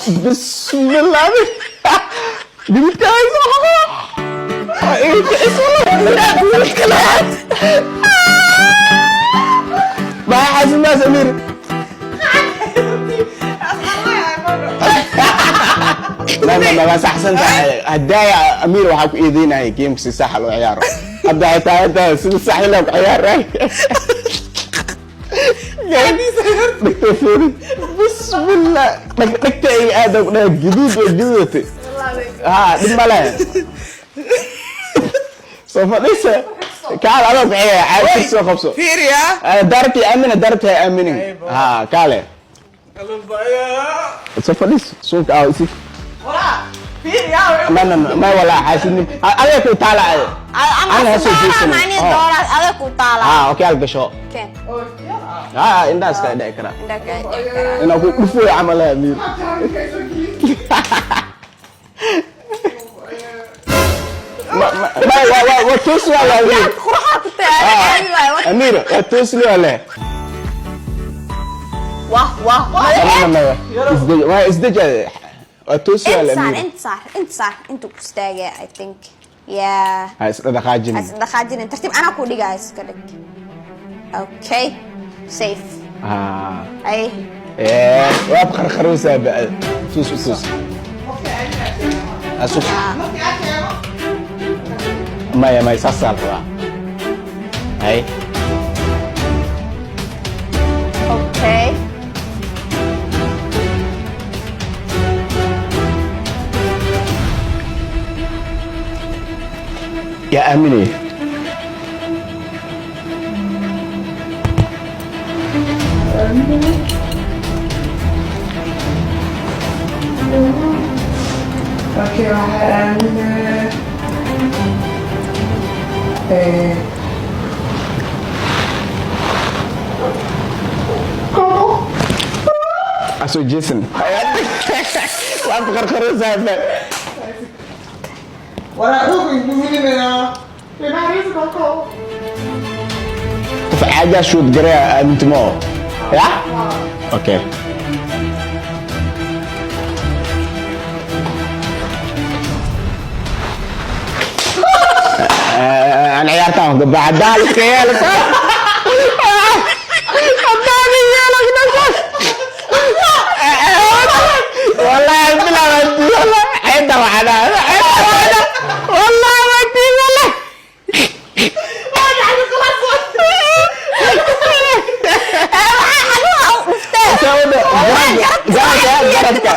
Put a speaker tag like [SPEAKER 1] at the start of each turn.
[SPEAKER 1] Bismillah, gududkaas maxaa xasuunaas, Amiir? Ma waa saxsan tahay. Haddaaya Amiir waxaa ku eedeynaya gameka si saxa loo ciyaaro. Hadda waxay taagan tahay sida sax loo ciyaaray. Dhegta fiiri, bismillah, dhegta ay aada ku dhahay, guduud oo guduudatay. Ha, dhib male, soo fadhiisa, kaal, adoo kuxiga caadi soo qabso.
[SPEAKER 2] Fiiriya.
[SPEAKER 1] Daarti aamina, daarti ha aaminin. Ha, kaale, soo fadhiis, suunka aa isi. Ma ma ma walaa xaasidnim adiga ku taala. Ana ha soo jeesanin.
[SPEAKER 3] Macnihi dooraad adag ku taala.
[SPEAKER 1] Ha, okay, al gasho.
[SPEAKER 3] Keen.
[SPEAKER 1] Ha, indhaas ka dhici karaa.
[SPEAKER 3] Indhaha kaa dhici karaa.
[SPEAKER 1] Inaa ku dhufoy camal, Amiir. Ma waa toos waa la, Amiir.
[SPEAKER 3] Quruxaa ku tahay, caadi waay.
[SPEAKER 1] Amiir, waa toosli waa leh.
[SPEAKER 3] Wah wah.
[SPEAKER 1] Ma ma isdeji, waa isdeji, waa toosli waa la.
[SPEAKER 3] Inta saar.
[SPEAKER 1] Amiir.
[SPEAKER 3] Inta saar, inta saar, inta ku istaagaya, I think, yeah.
[SPEAKER 1] Ha isdhaqaajinin.
[SPEAKER 3] Has dhaqaajinin, tartiib, anaa ku dhigaya, iska dhig. Okay, safe. Ay.
[SPEAKER 1] Ee waa qarqarowsaa ba, tuus u tuus asug. Maya, maya, saasaa la rabaa, hay.
[SPEAKER 3] Okay.
[SPEAKER 1] Yaa aaminaya?
[SPEAKER 2] Okay, waxaa aaminaa
[SPEAKER 1] Asoo jeesan, waa qarqarowsaa ba. Qof caagaa shoot gareya aamintimo ya. Okay. Aan ciyaartaan gabaa haddaan iska yeelo, haddaan yeelo, wallahi bilaa waa ceeda wacda, ceeda wacda, wallahi waa diiday.
[SPEAKER 3] Waxaa xanuun u dhuftee.
[SPEAKER 1] Garabka.